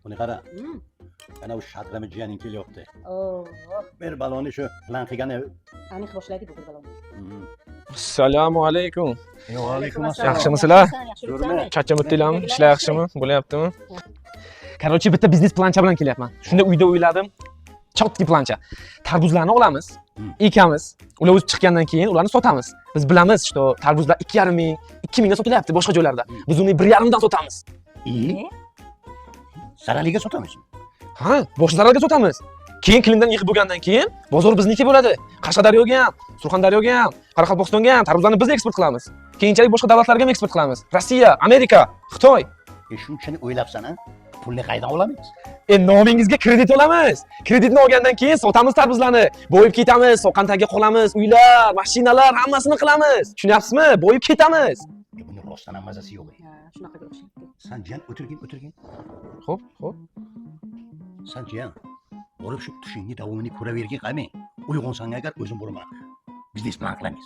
Buni qara. Ana u shatrami jiyaning kelyapti. Oh, Bir baloni shu plan qilgani. Aniq boshlaydi bu bir baloni. Assalomu alaykum. Va alaykum assalom. Yaxshimisizlar? Zo'rmi? Charchamayaptinglarmi? Ishlar yaxshimi? Bo'lyaptimi? Короче, bitta biznes plancha bilan kelyapman. Shunda uyda o'yladim. Чёткий plancha. Tarbuzlarni olamiz, ekamiz. Ular o'sib chiqqandan keyin ularni sotamiz. Biz bilamiz, что tarbuzlar 2,5 ming, 2 mingga sotilyapti boshqa joylarda. Biz uni 1,5 dan sotamiz. И? Zarariga sotamiz. Ha, boshqa zararga sotamiz. Keyin klindan yig'ib bo'lgandan keyin bozor bizniki bo'ladi. Qashqadaryoga ham, Surxondaryoga ham, Qoraqalpog'istonga ham tarbuzlarni biz eksport qilamiz. Keyinchalik boshqa davlatlarga ham eksport qilamiz. Rossiya, Amerika, Xitoy. E, shunchani o'ylabsan, a? Pulni qaydan olamiz? E, nomingizga kredit olamiz. Kreditni olgandan keyin sotamiz tarbuzlarni. Boyib ketamiz, soqqan tagiga qolamiz, uylar, mashinalar, hammasini qilamiz. Tushunyapsizmi? Boyib ketamiz. E, buni rostdan ham mazasi yo'q, e. Ha, shunaqaga o'xshaydi. San, jiyan, o'tirgin, o'tirgin. Xo'p. San, jiyan, borib shu tushingni davomini ko'ravergin, qani. Uyg'onsang agar, o'zim boraman. Biznes plan qilamiz.